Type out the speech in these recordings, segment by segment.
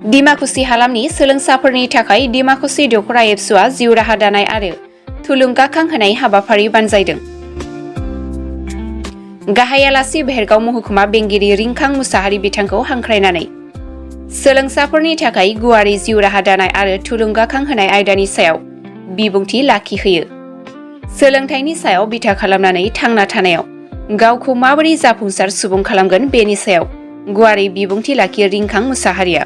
डिमाकुसि हालामनि सोलोंसाफोरनि थाखाय डिमाकुसि दखरा एबसुआ जिउ राहा दानाय आरो थुलुंगाखांहोनाय हाबाफारि बानजायदों। गाहाय आलासि बेहेरगाव महकुमा बेंगिरि रिंखां मुसाहारि बिथांखौ हांख्रायनानै सोलोंसाफोरनि थाखाय गुवारै जिउ राहा दानाय आरो थुलुंगाखांहोनाय आयदानि सायाव बिबुंथि लाखिहोयो। सोलोंथाइनि सायाव बिथा खालामनानै थांना थानायाव गावखौ माबोरै जाफुंसार सुबुं खालामगोन बेनि सायाव गुवारै बिबुंथि लाखियो रिंखां मुसाहारिया।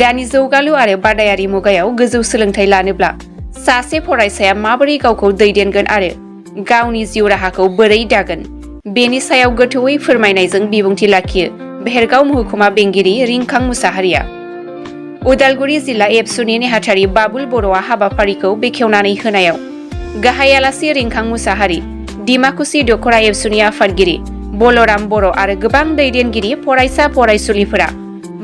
दानि जौगालु आरो बादायारि मुगायाव गोजौ सोलोंथाइ लानोब्ला सासे फरायसाया माबोरै गावखौ दैदेनगोन आरो गावनि जिउ राहाखौ बोरै दागोन बेनि सायाव गोथौयै फोरमायनायजों बिबुंथि लाखियो बेहेरगाव महकुमा बेंगिरि रिंखां मुसाहारिया। उदालगुरि जिल्ला एबसुनि नेहाथारि बाबुल बर'आ हाबाफारिखौ बेखेवनानै होनायाव गाहाय आलासि रिंखां मुसाहारि, डिमाकुसि दखरा एबसुनि आफादगिरि बलराम बर' आरो गोबां दैदेनगिरि फरायसा फरायसुलिफोरा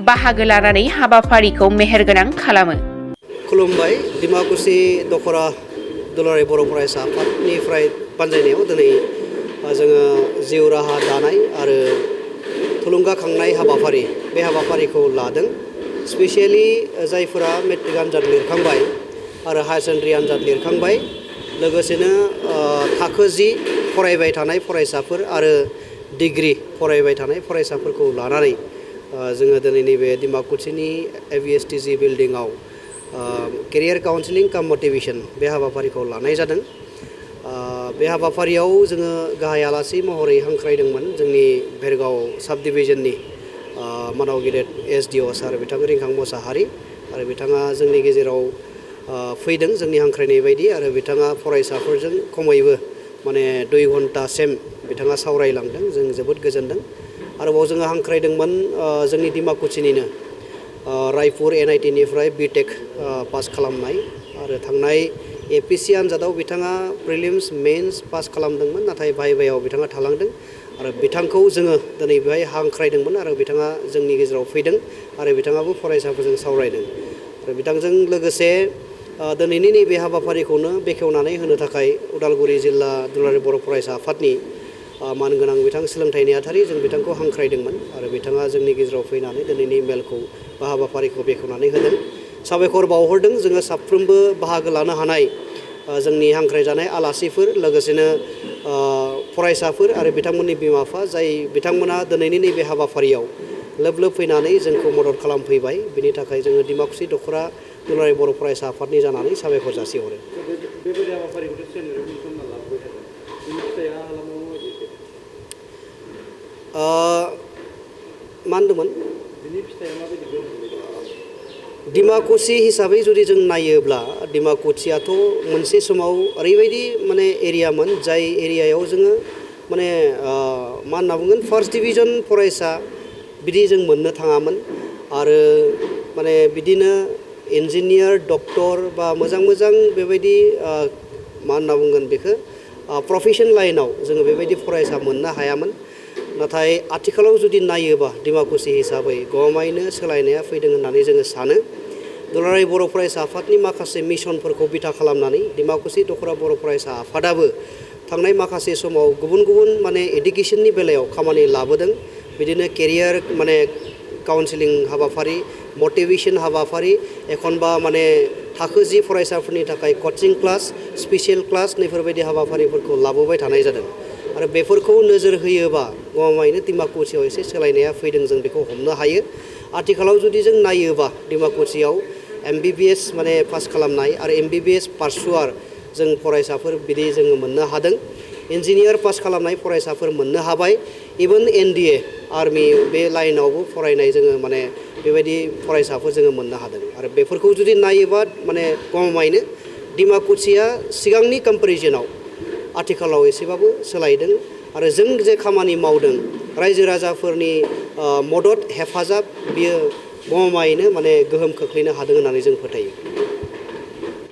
बाहागो लानानै हाबाफारिखौ मेहेरगोनां खालामो। खुलुमबाय। डिमाकुसि दखरा दुलाराय बर' फरायसा आफादनिफ्राय बानजायनायाव दिनै जोङो जिउ राहा दानाय आरो थुलुंगाखांनाय हाबाफारि बे हाबाफारिखौ लादों। स्पेसियेलि जायफोरा मेट्रिक आनजाद लिरखांबाय आरो हायार सेकेन्डारि आनजाद लिरखांबाय, लोगोसेनो थाखो 10 फरायबाय थानाय फरायसाफोर आरो डिग्री फरायबाय थानाय फरायसाफोरखौ लानानै जोङो दिनै नैबे डिमाकुसिनि ABSTG बिल्डिंआव केरियार काउन्सिलिं काम मटिभेसन बे हाबाफारिखौ लानाय जादों। बे हाबाफारियाव जोङो गाहाय आलासि महरै हांख्रायदोंमोन जोंनि बेहेरगाव साब डिभिजननि मानाव गेदेर SDO सार बिथां रिंखां मुसाहारि, आरो बिथाङा जोंनि गेजेराव फैदों जोंनि हांख्रायनाय बायदि, आरो बिथाङा फरायसाफोरजों खमैबो 2 घन्टासिम बिथाङा सावरायलांदों। जों जोबोद गोजोनदों। आरोबाव जोङो हांख्रायदोंमोन जोंनि डिमाकुसिनिनो रायपुर NIT निफ्राय BTech पास खालामनाय आरो थांनाय APC आनजादाव बिथाङा प्रिलिम्स मेन्स पास खालामदोंमोन, नाथाय भाइभायाव बिथाङा थालांदों आरो बिथांखौ जोङो दिनै बेहाय हांख्रायदोंमोन आरो बिथाङा जोंनि गेजेराव फैदों आरो बिथाङाबो फरायसाफोरजों सावरायदों। आरो बिथांजों लोगोसे दिनैनि नैबे हाबाफारिखौनो बेखेवनानै होनो थाखाय उदालगुरि जिल्ला दुलाराय बर' फरायसा आफादनि मानगोनां बिथां सोलोंथाइ नेहाथारि जों बिथांखौ हांख्रायदोंमोन आरो बिथाङा जोंनि गेजेराव फैनानै दिनैनि मेलखौ बा हाबाफारिखौ बेखेवनानै होदों। साबायखर बावहरदों जोङो साफ्रोमबो बाहागो लानो हानाय जोंनि हांख्रायजानाय आलासिफोर, लोगोसेनो फरायसाफोर आरो बिथांमोननि बिमा बिफा जाय बिथांमोना दिनैनि नैबे हाबाफारियाव लोब लोब फैनानै जोंखौ मदद खालामफैबाय। बिनि थाखाय जोङो डिमाकुसि दखरा दुलाराय बर' फरायसा आफादनि जानानै साबायखर जासिहरो। बेबायदि हाबाफारिखौथ' सेनेरेल खालामना लाबोबाय थादों। बिनि फिथाइया हालामाव माबायदि? मा होनदोंमोन? बिनि फिथाइया माबायदि गोहोम गोलैदों? डिमाकुसि हिसाबै जुदि जों नायोब्ला डिमाकुसियाथ' मोनसे समाव ओरैबायदि एरियामोन जाय एरियायाव जोङो मा होनना बुंगोन फार्स्ट डिभिजन फरायसा बिदि जों मोननो थाङामोन, आरो बिदिनो इन्जिनियार डक्टर बा मोजां मोजां बेबायदि मा होनना बुंगोन बेखौ प्रफेसन लाइनाव जोङो बेबायदि फरायसा मोननो हायामोन। नाथाय आथिखालाव जुदि नायोबा डिमाकुसि हिसाबै गमामायैनो सोलायनाया फैदों होननानै जोङो सानो। दुलाराय बर' फरायसा आफादनि माखासे मिशनफोरखौ बिथा खालामनानै डिमाकुसि दखरा बर' फरायसा आफादाबो थांनाय माखासे समाव गुबुन गुबुन एडुकेसननि बेलायाव खामानि लाबोदों। बिदिनो केरियार काउन्सिलिं हाबाफारि, मटिभेसन हाबाफारि, एखनबा थाखो 10 फरायसाफोरनि थाखाय कचिं क्लास, स्पेसियेल क्लास नैफोरबायदि हाबाफारिफोरखौ लाबोबाय थानाय जादों। आरो बेफोरखौ नोजोर होयोबा गमामायैनो डिमाकुसियाव एसे सोलायनाया फैदों, जों बेखौ हमनो हायो। आथिखालाव जुदि जों नायोबा डिमाकुसियाव MBBS पास खालामनाय आरो MBBS पारसुआर जों फरायसाफोर बिदि जोङो मोननो हादों। इन्जिनियार पास खालामनाय फरायसाफोर मोननो हाबाय। इभेन NDA आर्मि बे लाइनावबो फरायनाय जोङो बेबायदि फरायसाफोर जोङो मोननो हादों। आरो बेफोरखौ जुदि नायोबा गमामायैनो डिमाकुसिया सिगांनि कम्पेरिजनाव आथिखालाव एसेबाबो सोलायदों। आरो जों जे खामानि मावदों रायजो राजाफोरनि मदद हेफाजाब बियो गमामायैनो गोहोम खोख्लैनो हादों होननानै जों फोथायो।